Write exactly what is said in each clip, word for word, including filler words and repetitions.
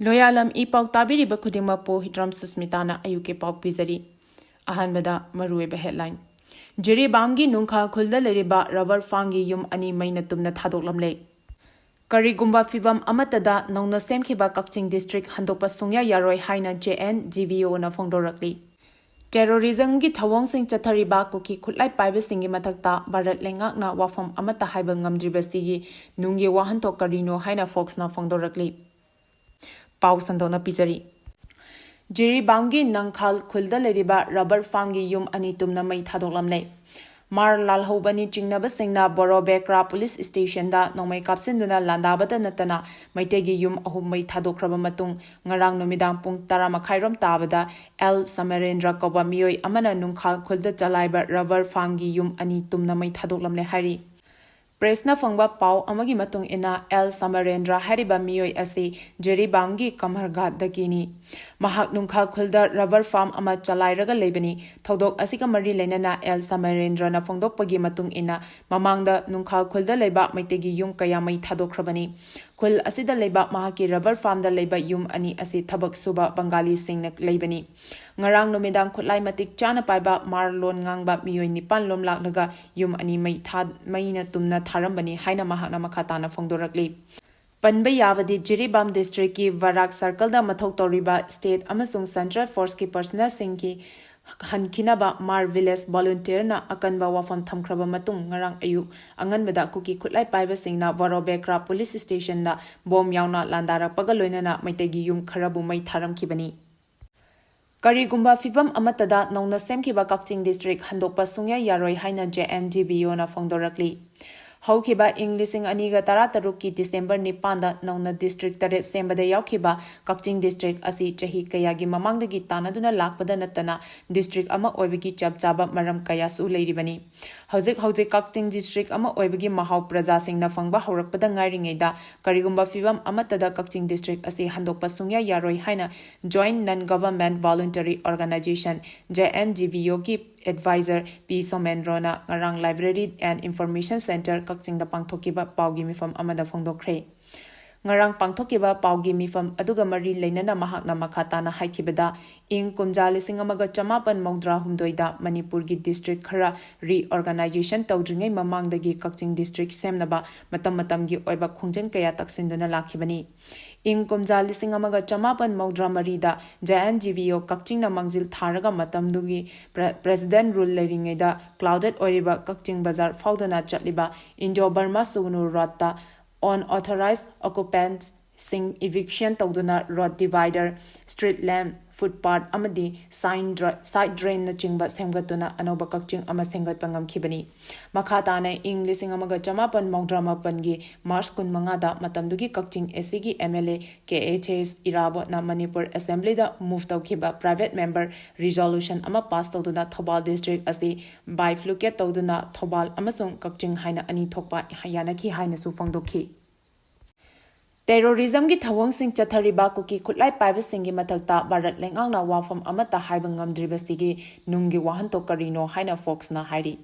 ꯂꯣꯌꯥꯂꯝ E ꯄꯥꯎ ꯇꯥꯕꯤꯔꯤꯕ ꯈꯨꯗꯤꯡꯃꯛꯄꯨ ꯍꯤꯇ꯭ꯔꯝ ꯁꯨꯁꯃꯤꯇꯥꯅ ꯑꯌꯨꯛꯀꯤ ꯄꯥꯎ ꯄꯤꯖꯔꯤ꯫ ꯑꯍꯥꯟꯕꯗ ꯃꯔꯨꯑꯣꯏꯕ headline꯫ ꯖꯤꯔꯤꯕꯥꯝꯒꯤ ꯅꯨꯡꯈꯥ ꯈꯨꯜꯗ ꯂꯩꯔꯤꯕ rubber farmꯒꯤ ꯌꯨꯝ ꯑꯅꯤ ꯃꯩꯅ ꯇꯨꯝꯅ ꯊꯥꯗꯣꯛꯂꯝꯂꯦ꯫ ꯀꯔꯤꯒꯨꯝꯕ ꯐꯤꯚꯝ ꯑꯃꯠꯇꯗ ꯅꯧꯅ ꯁꯦꯝꯈꯤꯕ ꯀꯛꯆꯤꯡ district ꯍꯟꯗꯣꯛꯄ ꯁꯨꯡꯌꯥ ꯌꯥꯔꯣꯏ ꯍꯥꯏꯅ J N G B Oꯅ ꯐꯣꯡꯗꯣꯔꯛꯂꯤ꯫ Terrorismꯒꯤ ꯊꯧꯑꯣꯡꯁꯤꯡ ꯆꯠꯊꯔꯤꯕ ꯀꯨꯀꯤ ꯈꯨꯠꯂꯥꯏ ꯄꯥꯏꯕꯁꯤꯡꯒꯤ ꯃꯊꯛꯇ ꯚꯥꯔꯠ ꯂꯩꯉꯥꯛꯅ ꯋꯥꯐꯝ ꯑꯃꯠꯇ ꯍꯥꯏꯕ ꯉꯝꯗ꯭ꯔꯤꯕꯁꯤꯒꯤ ꯅꯨꯡꯒꯤ ꯋꯥꯍꯟꯊꯣꯛ ꯀꯔꯤꯅꯣ ꯍꯥꯏꯅ Foxꯅ ꯐꯣꯡꯗꯣꯔꯛꯂꯤ꯫ ꯄꯥꯎ ꯁꯟꯗꯣꯛꯅ ꯄꯤꯖꯔꯤ꯫ ꯖꯤꯔꯤꯕꯥꯝꯒꯤ ꯅꯪꯈꯥꯜ ꯈꯨꯜꯗ ꯂꯩꯔꯤꯕ rubber farmꯒꯤ ꯌꯨꯝ ꯑꯅꯤ ꯇꯨꯝꯅ ꯃꯩ ꯊꯥꯗꯣꯛꯂꯝꯂꯦ꯫ ꯃꯥꯔ ꯂꯥꯜꯍꯧꯕꯅꯤ ꯆꯤꯡꯅꯕꯁꯤꯡꯅ ꯕꯣꯔꯣꯕꯦꯀ꯭ꯔꯥ police stationꯗ ꯅꯣꯡꯃꯩ ꯀꯥꯞꯁꯤꯟꯗꯨꯅ ꯂꯥꯟꯗꯥꯕꯗ ꯅꯠꯇꯅ ꯃꯩꯇꯩꯒꯤ ꯌꯨꯝ ꯑꯍꯨꯝ ꯃꯩ ꯊꯥꯗꯣꯛꯈ꯭ꯔꯕ ꯃꯇꯨꯡ ꯉꯔꯥꯡ ꯅꯨꯃꯤꯗꯥꯡ ꯄꯨꯡ ꯇꯔꯥ ꯃꯈꯥꯏꯔꯣꯝ ꯇꯥꯕꯗ ꯑꯦꯜ ꯁꯃꯔꯦꯟꯗ꯭ꯔ ꯀꯧꯕ ꯃꯤꯑꯣꯏ ꯑꯃꯅ ꯅꯨꯡꯈꯥꯜ ꯈꯨꯜꯗ ꯆꯂꯥꯏꯕ rubber farmꯒꯤ ꯌꯨꯝ ꯑꯅꯤ ꯇꯨꯝꯅ ꯃꯩ ꯊꯥꯗꯣꯛꯂꯝꯂꯦ ꯍꯥꯏꯔꯤ꯫ Pressꯅ ꯐꯪꯕ ꯄꯥꯎ ꯑꯃꯒꯤ ꯃꯇꯨꯡ ꯏꯟꯅ, ꯑꯦꯜ ꯁꯃꯔꯦꯟꯗ꯭ꯔ ꯍꯥꯏꯔꯤꯕ ꯃꯤꯑꯣꯏ ꯑꯁꯤ ꯖꯤꯔꯤꯕꯥꯝꯒꯤ ꯀꯃꯔꯒꯥꯠꯗꯒꯤꯅꯤ꯫ ꯃꯍꯥꯛ ꯅꯨꯡꯈꯥ ꯈꯨꯜꯗ rubber farm ꯑꯃ ꯆꯂꯥꯏꯔꯒ ꯂꯩꯕꯅꯤ꯫ ꯊꯧꯗꯣꯛ ꯑꯁꯤꯒ ꯃꯔꯤ ꯂꯩꯅꯅ ꯑꯦꯜ ꯁꯃꯔꯦꯟꯗ꯭ꯔꯅ ꯐꯣꯡꯗꯣꯛꯄꯒꯤ ꯃꯇꯨꯡ ꯏꯟꯅ, ꯃꯃꯥꯡꯗ ꯅꯨꯡꯈꯥ ꯈꯨꯜꯗ ꯂꯩꯕ ꯃꯩꯇꯩꯒꯤ ꯌꯨꯝ ꯀꯌꯥ ꯃꯩ ꯊꯥꯗꯣꯛꯈ꯭ꯔꯕꯅꯤ꯫ ꯈꯨꯜ ꯑꯁꯤꯗ ꯂꯩꯕ ꯃꯍꯥꯛꯀꯤ rubber farmꯗ ꯂꯩꯕ ꯌꯨꯝ ꯑꯅꯤ ꯑꯁꯤ ꯊꯕꯛ ꯁꯨꯕ ꯕꯪꯒꯥꯂꯤꯁꯤꯡꯅ ꯂꯩꯕꯅꯤ꯫ ꯉꯔꯥꯡ ꯅꯨꯃꯤꯗꯥꯡ ꯈꯨꯠꯂꯥꯏ ꯃꯇꯤꯛ ꯆꯥꯅ ꯄꯥꯏꯕ ꯃꯥꯔ ꯂꯣꯟ ꯉꯥꯡꯕ ꯃꯤꯑꯣꯏ ꯅꯤꯄꯥꯟ ꯂꯣꯝ ꯂꯥꯛꯂꯒ ꯌꯨꯝ ꯑꯅꯤ ꯃꯩ ꯊꯥ-, ꯃꯩꯅ ꯇꯨꯝꯅ ꯊꯥꯔꯝꯕꯅꯤ ꯍꯥꯏꯅ ꯃꯍꯥꯛꯅ ꯃꯈꯥ ꯇꯥꯅ ꯐꯣꯡꯗꯣꯔꯛꯂꯤ꯫ ꯄꯟꯕ ꯌꯥꯕꯗꯤ, ꯖꯤꯔꯤꯕꯥꯝ districtꯀꯤ ꯕꯔꯥꯛ circleꯗ ꯃꯊꯧ ꯇꯧꯔꯤꯕ state ꯑꯃꯁꯨꯡ central forceꯀꯤ personnelꯁꯤꯡꯒꯤ ꯍꯟꯈꯤꯅꯕ ꯃꯥꯔ village volunteerꯅ ꯑꯀꯟꯕ ꯋꯥꯐꯝ ꯊꯝꯈ꯭ꯔꯕ ꯃꯇꯨꯡ, ꯉꯔꯥꯡ ꯑꯌꯨꯛ ꯑꯉꯟꯕꯗ ꯀꯨꯀꯤ ꯈꯨꯠꯂꯥꯏ ꯄꯥꯏꯕꯁꯤꯡꯅ ꯕꯣꯔꯣꯕꯦꯀ꯭ꯔꯥ police stationꯗ bomb ꯌꯥꯎꯅ ꯂꯥꯟꯗꯥꯔꯛꯄꯒ ꯂꯣꯏꯅꯅ ꯃꯩꯇꯩꯒꯤ ꯌꯨꯝ ꯈꯔꯕꯨ ꯃꯩ ꯊꯥꯔꯝꯈꯤꯕꯅꯤ꯫ ꯀꯔꯤꯒꯨꯝꯕ ꯐꯤꯚꯝ ꯑꯃꯠꯇꯗ ꯅꯧꯅ ꯁꯦꯝꯈꯤꯕ ꯀꯛꯆꯤꯡ district ꯍꯟꯗꯣꯛꯄ ꯁꯨꯡꯌꯥ ꯌꯥꯔꯣꯏ ꯍꯥꯏꯅ J N G B Oꯅ ꯐꯣꯡꯗꯣꯔꯛꯂꯤ꯫ ꯍꯧꯈꯤꯕ ꯏꯪ ꯂꯤꯁꯤꯡ ꯑꯅꯤꯒ ꯇꯔꯥꯇꯔꯨꯛꯀꯤ December ꯅꯤꯄꯥꯟꯗ ꯅꯧꯅ district ꯇꯔꯦꯠ ꯁꯦꯝꯕꯗ ꯌꯥꯎꯈꯤꯕ ꯀꯛꯆꯤꯡ district ꯑꯁꯤ ꯆꯍꯤ ꯀꯌꯥꯒꯤ ꯃꯃꯥꯡꯗꯒꯤ ꯇꯥꯟꯅꯗꯨꯅ ꯂꯥꯛꯄꯗ ꯅꯠꯇꯅ district ꯑꯃ ꯑꯣꯏꯕꯒꯤ ꯆꯞ ꯆꯥꯕ ꯃꯔꯝ ꯀꯌꯥꯁꯨ ꯂꯩꯔꯤꯕꯅꯤ꯫ ꯍꯧꯖꯤꯛ ꯍꯧꯖꯤꯛ ꯀꯛꯆꯤꯡ district ꯑꯃ ꯑꯣꯏꯕꯒꯤ ꯃꯍꯥꯎ ꯄ꯭ꯔꯖꯥꯁꯤꯡꯅ ꯐꯪꯕ ꯍꯧꯔꯛꯄꯗ ꯉꯥꯏꯔꯤꯉꯩꯗ ꯀꯔꯤꯒꯨꯝꯕ ꯐꯤꯚꯝ ꯑꯃꯠꯇꯗ ꯀꯛꯆꯤꯡ district ꯑꯁꯤ ꯍꯟꯗꯣꯛꯄ ꯁꯨꯡꯌꯥ ꯌꯥꯔꯣꯏ ꯍꯥꯏꯅ Joint Non Government Voluntary Organization, J N G B Oꯒꯤ advisor P ꯁꯣꯃꯦꯟꯗ꯭ꯔꯣꯅ ꯉꯔꯥꯡ Library and Information Centre ꯀꯛꯆꯤꯡꯗ ꯄꯥꯡꯊꯣꯛꯈꯤꯕ ꯄꯥꯎꯒꯤ ꯃꯤꯐꯝ ꯑꯃꯗ ꯐꯣꯡꯗꯣꯛꯈ꯭ꯔꯦ꯫ ꯉꯔꯥꯡ ꯄꯥꯡꯊꯣꯛꯈꯤꯕ ꯄꯥꯎꯒꯤ ꯃꯤꯐꯝ ꯑꯗꯨꯒ ꯃꯔꯤ ꯂꯩꯅꯅ ꯃꯍꯥꯛꯅ ꯃꯈꯥ ꯇꯥꯅ ꯍꯥꯏꯈꯤꯕꯗ, ꯏꯪ ꯀꯨꯝꯖꯥ ꯂꯤꯁꯤꯡ ꯑꯃꯒ ꯆꯃꯥꯄꯟ ꯃꯧꯗ꯭ꯔꯥ ꯍꯨꯝꯗꯣꯏꯗ ꯃꯅꯤꯄꯨꯔꯒꯤ district ꯈꯔ reorganization ꯇꯧꯗ꯭ꯔꯤꯉꯩ ꯃꯃꯥꯡꯗꯒꯤ ꯀꯛꯆꯤꯡ district ꯁꯦꯝꯅꯕ ꯃꯇꯝ ꯃꯇꯝꯒꯤ ꯑꯣꯏꯕ ꯈꯣꯡꯖꯪ ꯀꯌꯥ ꯇꯛꯁꯤꯟꯗꯨꯅ ꯂꯥꯛꯈꯤꯕꯅꯤ꯫ ꯏꯪ ꯀꯨꯝꯖꯥ ꯂꯤꯁꯤꯡ ꯑꯃꯒ ꯆꯃꯥꯄꯟ ꯃꯧꯗ꯭ꯔꯥ ꯃꯔꯤꯗ J N G V O ꯀꯛꯆꯤꯡꯅ ꯃꯥꯡꯖꯤꯜ ꯊꯥꯔꯒ ꯃꯇꯝꯗꯨꯒꯤ pre-, president rule ꯂꯩꯔꯤꯉꯩꯗ clouded ꯑꯣꯏꯔꯤꯕ ꯀꯛꯆꯤꯡ ꯕꯖꯥꯔ ꯐꯥꯎꯗꯨꯅ ꯆꯠꯂꯤꯕ Indo-Burma Sugnu roadꯇ unauthorized occupants ꯁꯤꯡ eviction ꯇꯧꯗꯨꯅ road divider, street lamp, footpath ꯑꯃꯗꯤ sign dra-, side drainꯅꯆꯤꯡꯕ ꯁꯦꯝꯒꯠꯇꯨꯅ ꯑꯅꯧꯕ ꯀꯛꯆꯤꯡ ꯑꯃ ꯁꯦꯝꯒꯠꯄ ꯉꯝꯈꯤꯕꯅꯤ꯫ ꯃꯈꯥ ꯇꯥꯅ ꯏꯪ ꯂꯤꯁꯤꯡ ꯑꯃꯒ ꯆꯃꯥꯄꯟ ꯃꯧꯗ꯭ꯔꯥ ꯃꯥꯄꯟꯒꯤ March ꯀꯨꯟꯃꯉꯥꯗ ꯃꯇꯝꯗꯨꯒꯤ ꯀꯛꯆꯤꯡ A Cꯒꯤ M L A K H S ꯏꯔꯥꯕꯣꯠꯅ Manipur Assemblyꯗ move ꯇꯧꯈꯤꯕ private member resolution ꯑꯃ pass ꯇꯧꯗꯨꯅ ꯊꯧꯕꯥꯜ district ꯑꯁꯤ bifurcate ꯇꯧꯗꯨꯅ ꯊꯧꯕꯥꯜ ꯑꯃꯁꯨꯡ ꯀꯛꯆꯤꯡ ꯍꯥꯏꯅ ꯑꯅꯤ ꯊꯣꯛꯄ ꯌꯥꯅꯈꯤ ꯍꯥꯏꯅꯁꯨ ꯐꯣꯡꯗꯣꯛꯈꯤ꯫ Terrorismꯒꯤ ꯊꯧꯑꯣꯡꯁꯤꯡ ꯆꯠꯊꯔꯤꯕ ꯀꯨꯀꯤ ꯈꯨꯠꯂꯥꯏ ꯄꯥꯏꯕꯁꯤꯡꯒꯤ ꯃꯊꯛꯇ ꯚꯥꯔꯠ ꯂꯩꯉꯥꯛꯅ ꯋꯥꯐꯝ ꯑꯃꯠꯇ ꯍꯥꯏꯕ ꯉꯝꯗ꯭ꯔꯤꯕꯁꯤꯒꯤ ꯅꯨꯡꯒꯤ ꯋꯥꯍꯟꯊꯣꯛ ꯀꯔꯤꯅꯣ ꯍꯥꯏꯅ Foxꯅ ꯍꯥꯏꯔꯤ꯫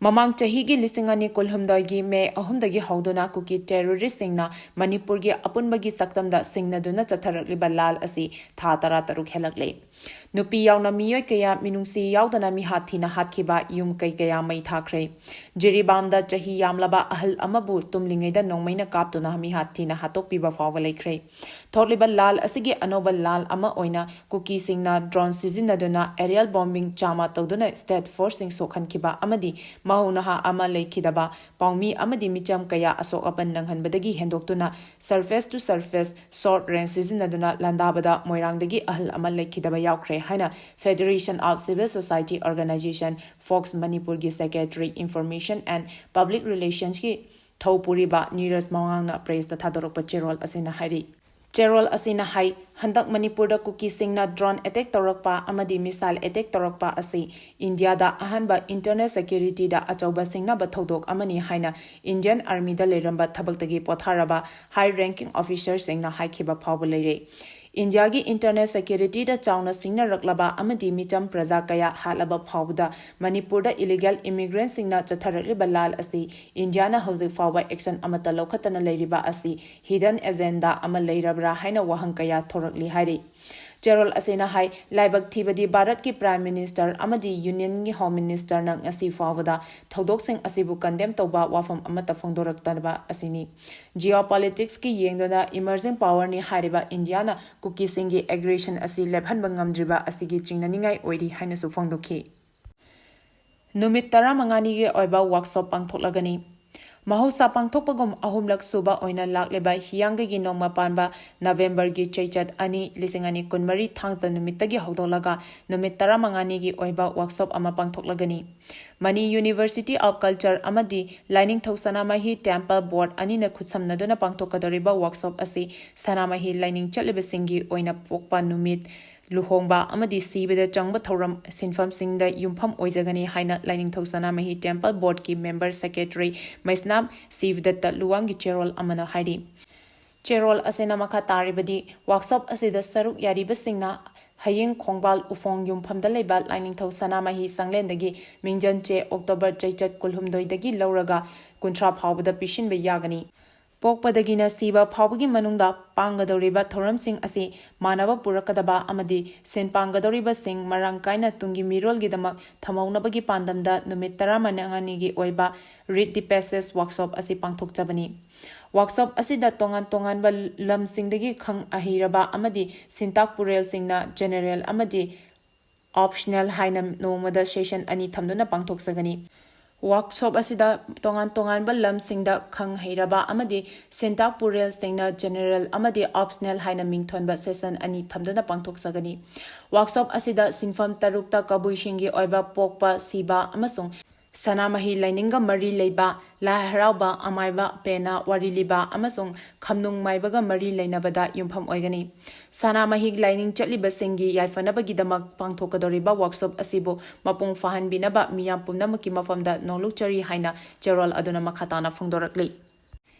ꯃꯃꯥꯡ ꯆꯍꯤꯒꯤ ꯂꯤꯁꯤꯡ ꯑꯅꯤ ꯀꯨꯟꯍꯨꯝꯗꯣꯏꯒꯤ May ꯑꯍꯨꯝꯗꯒꯤ ꯍꯧꯗꯨꯅ ꯀꯨꯀꯤ terroristꯁꯤꯡꯅ ꯃꯅꯤꯄꯨꯔꯒꯤ ꯑꯄꯨꯟꯕꯒꯤ ꯁꯛꯇꯝꯗ ꯁꯤꯡꯅꯗꯨꯅ ꯆꯠꯊꯔꯛꯂꯤꯕ ꯂꯥꯜ ꯑꯁꯤ ꯊꯥ ꯇꯔꯥꯇꯔꯨꯛ ꯍꯦꯜꯂꯛꯂꯦ꯫ ꯅꯨꯄꯤ ꯌꯥꯎꯅ ꯃꯤꯑꯣꯏ ꯀꯌꯥ ꯃꯤꯅꯨꯡꯁꯤ ꯌꯥꯎꯗꯅ ꯃꯤꯍꯥꯠ ꯊꯤꯅ ꯍꯥꯠꯈꯤꯕ, ꯌꯨꯝ ꯀꯩ ꯀꯌꯥ ꯃꯩ ꯊꯥꯈ꯭ꯔꯦ꯫ ꯖꯤꯔꯤꯕꯥꯝꯗ ꯆꯍꯤ ꯌꯥꯝꯂꯕ ꯑꯍꯜ ꯑꯃꯕꯨ ꯇꯨꯝꯂꯤꯉꯩꯗ ꯅꯣꯡꯃꯩꯅ ꯀꯥꯞꯇꯨꯅ ꯃꯤꯍꯥꯠ ꯊꯤꯅ ꯍꯥꯠꯇꯣꯛꯄꯤꯕ ꯐꯥꯎꯕ ꯂꯩꯈ꯭ꯔꯦ꯫ ꯊꯣꯛꯂꯤꯕ ꯂꯥꯜ ꯑꯁꯤꯒꯤ ꯑꯅꯧꯕ ꯂꯥꯜ ꯑꯃ ꯑꯣꯏꯅ ꯀꯨꯀꯤꯁꯤꯡꯅ drone ꯁꯤꯖꯤꯟꯅꯗꯨꯅ aerial bombing ꯆꯥꯝꯃ ꯇꯧꯗꯨꯅ state forceꯁꯤꯡ ꯁꯣꯛꯍꯟꯈꯤꯕ ꯑꯃꯗꯤ ꯃꯍꯧ ꯅꯍꯥ ꯑꯃ ꯂꯩꯈꯤꯗꯕ ꯄꯥꯎꯃꯤ ꯑꯃꯗꯤ ꯃꯤꯆꯝ ꯀꯌꯥ ꯑꯁꯣꯛ ꯑꯄꯟ ꯅꯪꯍꯟꯕꯗꯒꯤ ꯍꯦꯟꯗꯣꯛꯇꯨꯅ surface to surface short range ꯁꯤꯖꯤꯟꯅꯗꯨꯅ ꯂꯥꯟꯗꯥꯕꯗ ꯃꯣꯏꯔꯥꯡꯗꯒꯤ ꯑꯍꯜ ꯑꯃ ꯂꯩꯈꯤꯗꯕ ꯌꯥꯎꯈ꯭ꯔꯦ ꯍꯥꯏꯅ Federation of Civil Society Organisation, Fox ꯃꯅꯤꯄꯨꯔꯒꯤ Secretary Information and Public Relationsꯀꯤ ꯊꯧ ꯄꯨꯔꯤꯕ ꯅꯤꯔꯖ ꯃꯉꯥꯡꯅ pressꯇ ꯊꯥꯗꯣꯔꯛꯄ ꯆꯦꯔꯣꯜ ꯑꯁꯤꯅ ꯍꯥꯏꯔꯤ꯫ ꯆꯦꯔꯣꯜ ꯑꯁꯤꯅ ꯍꯥꯏ, ꯍꯟꯗꯛ ꯃꯅꯤꯄꯨꯔꯗ ꯀꯨꯀꯤꯁꯤꯡꯅ drone attack ꯇꯧꯔꯛꯄ ꯑꯃꯗꯤ missile attack ꯇꯧꯔꯛꯄ ꯑꯁꯤ ꯏꯟꯗꯤꯌꯥꯗ ꯑꯍꯥꯟꯕ internal securityꯗ ꯑꯆꯧꯕ ꯁꯤꯡꯅꯕ ꯊꯧꯗꯣꯛ ꯑꯃꯅꯤ ꯍꯥꯏꯅ Indian Armyꯗ ꯂꯩꯔꯝꯕ ꯊꯕꯛꯇꯒꯤ ꯄꯣꯊꯥꯔꯕ high ranking officerꯁꯤꯡꯅ ꯍꯥꯏꯈꯤꯕ ꯐꯥꯎꯕ ꯂꯩꯔꯦ꯫ ꯏꯟꯗꯤꯌꯥꯒꯤ ꯏꯟꯇꯔꯅꯦꯜ ꯁꯦꯀ꯭ꯌꯨꯔꯤꯇꯤꯗ ꯆꯥꯎꯅ ꯁꯤꯡꯅꯔꯛꯂꯕ ꯑꯃꯗꯤ ꯃꯤꯆꯝ ꯄ꯭ꯔꯖꯥ ꯀꯌꯥ ꯍꯥꯠꯂꯕ ꯐꯥꯎꯕꯗ ꯃꯅꯤꯄꯨꯔꯗ ꯏꯂꯤꯒꯦꯜ ꯏꯃꯤꯒ꯭ꯔꯦꯟꯁꯤꯡꯅ ꯆꯠꯊꯔꯛꯂꯤꯕ ꯂꯥꯜ ꯑꯁꯤ ꯏꯟꯗꯤꯌꯥꯅ ꯍꯧꯖꯤꯛ ꯐꯥꯎꯕ ꯑꯦꯛꯁꯟ ꯑꯃꯠꯇ ꯂꯧꯈꯠꯇꯅ ꯂꯩꯔꯤꯕ ꯑꯁꯤ ꯍꯤꯗꯟ ꯑꯦꯖꯦꯟꯗꯥ ꯑꯃ ꯂꯩꯔꯕ꯭ꯔꯥ ꯍꯥꯏꯅ ꯋꯥꯍꯪ ꯀꯌꯥ ꯊꯣꯔꯛꯂꯤ ꯍꯥꯏꯔꯤ꯫ ꯆꯦꯔꯣꯜ ꯑꯁꯤꯅ ꯍꯥꯏ, ꯂꯥꯏꯕꯛ ꯊꯤꯕꯗꯤ ꯚꯥꯔꯠꯀꯤ ꯄ꯭ꯔꯥꯏꯝ ꯃꯤꯅꯤꯁꯇꯔ ꯑꯃꯗꯤ ꯌꯨꯅꯤꯌꯟꯒꯤ ꯍꯣꯝ ꯃꯤꯅꯤꯁꯇꯔꯅ ꯉꯁꯤ ꯐꯥꯎꯕꯗ ꯊꯧꯗꯣꯛꯁꯤꯡ ꯑꯁꯤꯕꯨ ꯀꯟꯗꯦꯝ ꯇꯧꯕ ꯋꯥꯐꯝ ꯑꯃꯠꯇ ꯐꯣꯡꯗꯣꯔꯛꯇꯕ ꯑꯁꯤꯅꯤ꯫ ꯖꯤꯑꯣ ꯄꯣꯂꯤꯇꯤꯛꯁꯀꯤ ꯌꯦꯡꯗꯨꯅ ꯏꯃꯔꯖꯤꯡ ꯄꯥꯋꯔꯅꯤ ꯍꯥꯏꯔꯤꯕ ꯏꯟꯗꯤꯌꯥꯅ ꯀꯨꯀꯤꯁꯤꯡꯒꯤ ꯑꯦꯒ꯭ꯔꯦꯁꯟ ꯑꯁꯤ ꯂꯦꯞꯍꯟꯕ ꯉꯝꯗ꯭ꯔꯤꯕ ꯑꯁꯤꯒꯤ ꯆꯤꯡꯅꯅꯤꯡꯉꯥꯏ ꯑꯣꯏꯔꯤ ꯍꯥꯏꯅꯁꯨ ꯐꯣꯡꯗꯣꯛꯈꯤ꯫ ꯅꯨꯃꯤꯠ ꯇꯔꯥꯃꯉꯥꯅꯤꯒꯤ ꯑꯣꯏꯕ ꯋꯥꯔꯛꯁꯣꯞ ꯄꯥꯡꯊꯣꯛꯂꯒꯅꯤ꯫ ꯃꯍꯧꯁꯥ ꯄꯥꯡꯊꯣꯛꯄꯒꯨꯝ ꯑꯍꯨꯝꯂꯛ ꯁꯨꯕ ꯑꯣꯏꯅ ꯂꯥꯛꯂꯤꯕ ꯍꯤꯌꯥꯡꯒꯩꯒꯤ ꯅꯣꯡꯃ ꯄꯥꯟꯕ ꯅꯕꯦꯝꯕꯔꯒꯤ ꯆꯩꯆꯠ ꯑꯅꯤ, ꯂꯤꯁꯤꯡ ꯑꯅꯤ ꯀꯨꯟꯃꯔꯤ ꯊꯥꯡꯖ ꯅꯨꯃꯤꯠꯇꯒꯤ ꯍꯧꯗꯣꯛꯂꯒ ꯅꯨꯃꯤꯠ ꯇꯔꯥꯃꯉꯥꯅꯤꯒꯤ ꯑꯣꯏꯕ ꯋꯥꯔꯛꯁꯣꯞ ꯑꯃ ꯄꯥꯡꯊꯣꯛꯂꯒꯅꯤ꯫ ꯃꯅꯤ ꯌꯨꯅꯤꯚꯔꯁꯤꯇꯤ ꯑꯣꯐ ꯀꯜꯆꯔ ꯑꯃꯗꯤ ꯂꯥꯏꯅꯤꯡꯊꯧ ꯁꯅꯥꯃꯍꯤ ꯇꯦꯝꯄꯜ ꯕꯣꯔꯗ ꯑꯅꯤꯅ ꯈꯨꯠꯁꯝꯅꯗꯨꯅ ꯄꯥꯡꯊꯣꯛꯀꯗꯧꯔꯤꯕ ꯋꯥꯔꯛꯁꯣꯞ ꯑꯁꯤ ꯁꯅꯥꯃꯍꯤ ꯂꯥꯏꯅꯤꯡ ꯆꯠꯂꯤꯕꯁꯤꯡꯒꯤ ꯑꯣꯏꯅ ꯄꯣꯛꯄ ꯅꯨꯃꯤꯠ, ꯂꯨꯍꯣꯡꯕ ꯑꯃꯗꯤ ꯁꯤꯕꯗ ꯆꯪꯕ ꯊꯧꯔꯝ ꯁꯤꯟꯐꯝꯁꯤꯡꯗ ꯌꯨꯝꯐꯝ ꯑꯣꯏꯖꯒꯅꯤ ꯍꯥꯏꯅ ꯂꯥꯏꯅꯤꯡꯊꯧ ꯁꯅꯥꯃꯍꯤ ꯇꯦꯝꯄꯜ ꯕꯣꯔꯗꯀꯤ ꯃꯦꯝꯕꯔ ꯁꯦꯀ꯭ꯔꯦꯇꯔꯤ ꯃꯩꯁꯅꯥꯝ ꯁꯤꯕꯗꯠꯇ ꯂꯨꯋꯥꯡꯒꯤ ꯆꯦꯔꯣꯜ ꯑꯃꯅ ꯍꯥꯏꯔꯤ꯫ ꯆꯦꯔꯣꯜ ꯑꯁꯤꯅ ꯃꯈꯥ ꯇꯥꯔꯤꯕꯗꯤ, ꯋꯥꯔꯛꯁꯣꯞ ꯑꯁꯤꯗ ꯁꯔꯨꯛ ꯌꯥꯔꯤꯕꯁꯤꯡꯅ ꯍꯌꯦꯡ ꯈꯣꯡꯕꯥꯜ ꯎꯐꯣꯡ ꯌꯨꯝꯐꯝꯗ ꯂꯩꯕ ꯂꯥꯏꯅꯤꯡꯊꯧ ꯁꯅꯥꯃꯍꯤ ꯁꯪꯂꯦꯟꯗꯒꯤ ꯃꯤꯡꯖꯟ ꯆꯦ ꯑꯣꯛꯇꯣꯕꯔ ꯆꯩꯆꯠ ꯀꯨꯟꯍꯨꯝꯗꯣꯏꯗꯒꯤ ꯂꯧꯔꯒ ꯀꯨꯟꯊ꯭ꯔꯥ ꯐꯥꯎꯕꯗ ꯄꯤꯁꯤꯟꯕ ꯌꯥꯒꯅꯤ꯫ ꯄꯣꯛꯄꯗꯒꯤꯅ ꯁꯤꯕ ꯐꯥꯎꯕꯒꯤ ꯃꯅꯨꯡꯗ ꯄꯥꯡꯒꯗꯧꯔꯤꯕ ꯊꯧꯔꯝꯁꯤꯡ ꯑꯁꯤ ꯃꯥꯟꯅꯕ ꯄꯨꯔꯛꯀꯗꯕ ꯑꯃꯗꯤ ꯁꯤꯟ ꯄꯥꯡꯒꯗꯧꯔꯤꯕꯁꯤꯡ ꯃꯔꯥꯡ ꯀꯥꯏꯅ ꯇꯨꯡꯒꯤ ꯃꯤꯔꯣꯜꯒꯤꯗꯃꯛ ꯊꯝꯍꯧꯅꯕꯒꯤ ꯄꯥꯟꯗꯝꯗ ꯅꯨꯃꯤꯠ ꯇꯔꯥꯃꯉꯥꯅꯤꯒꯤ ꯑꯣꯏꯕ Read the Passage ꯋꯥꯔꯛꯁꯣꯞ ꯑꯁꯤ ꯄꯥꯡꯊꯣꯛꯆꯕꯅꯤ꯫ ꯋꯥꯔꯛꯁꯣꯞ ꯑꯁꯤꯗ ꯇꯣꯉꯥꯟ ꯇꯣꯉꯥꯟꯕ ꯂꯝꯁꯤꯡꯗꯒꯤ ꯈꯪ ꯑꯍꯩꯔꯕ ꯑꯃꯗꯤ ꯁꯤꯟꯇꯥꯛ ꯄꯨꯔꯦꯜꯁꯤꯡꯅ ꯖꯦꯅꯦꯔꯦꯜ ꯑꯃꯗꯤ ꯑꯣꯞꯁꯅꯦꯜ ꯍꯥꯏꯅ ꯅꯣꯡꯃꯗ ꯁꯦꯁꯟ ꯑꯅꯤ ꯊꯝꯗꯨꯅ ꯄꯥꯡꯊꯣꯛꯆꯒꯅꯤ꯫ ꯋꯥꯔꯛꯁꯣꯞ ꯑꯁꯤꯗ ꯇꯣꯉꯥꯟ ꯇꯣꯉꯥꯟꯕ ꯂꯝꯁꯤꯡꯗ ꯈꯪ ꯍꯩꯔꯕ ꯑꯃꯗꯤ ꯁꯤꯟꯇꯥꯛ ꯄꯨꯔꯦꯜꯁꯤꯡꯅ ꯖꯦꯅꯦꯔꯦꯜ ꯑꯃꯗꯤ ꯑꯣꯞꯁꯅꯦꯜ ꯍꯥꯏꯅ ꯃꯤꯡꯊꯣꯟꯕ ꯁꯦꯁꯟ ꯑꯅꯤ ꯊꯝꯗꯨꯅ ꯄꯥꯡꯊꯣꯛꯆꯒꯅꯤ꯫ ꯋꯥꯔꯛꯁꯣꯞ ꯑꯁꯤꯗ ꯁꯤꯟꯐꯝ ꯇꯔꯨꯛꯇ ꯀꯕꯨꯏꯁꯤꯡꯒꯤ ꯑꯣꯏꯕ ꯄꯣꯛꯄ, ꯁꯤꯕ ꯑꯃꯁꯨꯡ ꯁꯅꯥꯃꯍꯤ ꯂꯥꯏꯅꯤꯡꯒ ꯃꯔꯤ ꯂꯩꯕ, ꯂꯥꯏ ꯍꯔꯥꯎꯕ, ꯑꯃꯥꯏꯕ, ꯄꯦꯅꯥ, ꯋꯥꯔꯤ ꯂꯤꯕ ꯑꯃꯁꯨꯡ ꯈꯝꯅꯨꯡ ꯃꯥꯏꯕꯒ ꯃꯔꯤ ꯂꯩꯅꯕꯗ ꯌꯨꯝꯐꯝ ꯑꯣꯏꯒꯅꯤ꯫ ꯁꯅꯥꯃꯍꯤ ꯂꯥꯏꯅꯤꯡ ꯆꯠꯂꯤꯕꯁꯤꯡꯒꯤ ꯌꯥꯏꯐꯅꯕꯒꯤꯗꯃꯛ ꯄꯥꯡꯊꯣꯛꯀꯗꯧꯔꯤꯕ ꯋꯥꯔꯛꯁꯣꯞ ꯑꯁꯤꯕꯨ ꯃꯄꯨꯡ ꯐꯥꯍꯟꯕꯤꯅꯕ ꯃꯤꯌꯥꯝ ꯄꯨꯝꯅꯃꯛꯀꯤ ꯃꯐꯝꯗ ꯅꯣꯡꯂꯨꯛꯆꯔꯤ ꯍꯥꯏꯅ ꯆꯦꯔꯣꯜ ꯑꯗꯨꯅ ꯃꯈꯥ ꯇꯥꯅ ꯐꯣꯡꯗꯣꯔꯛꯂꯤ꯫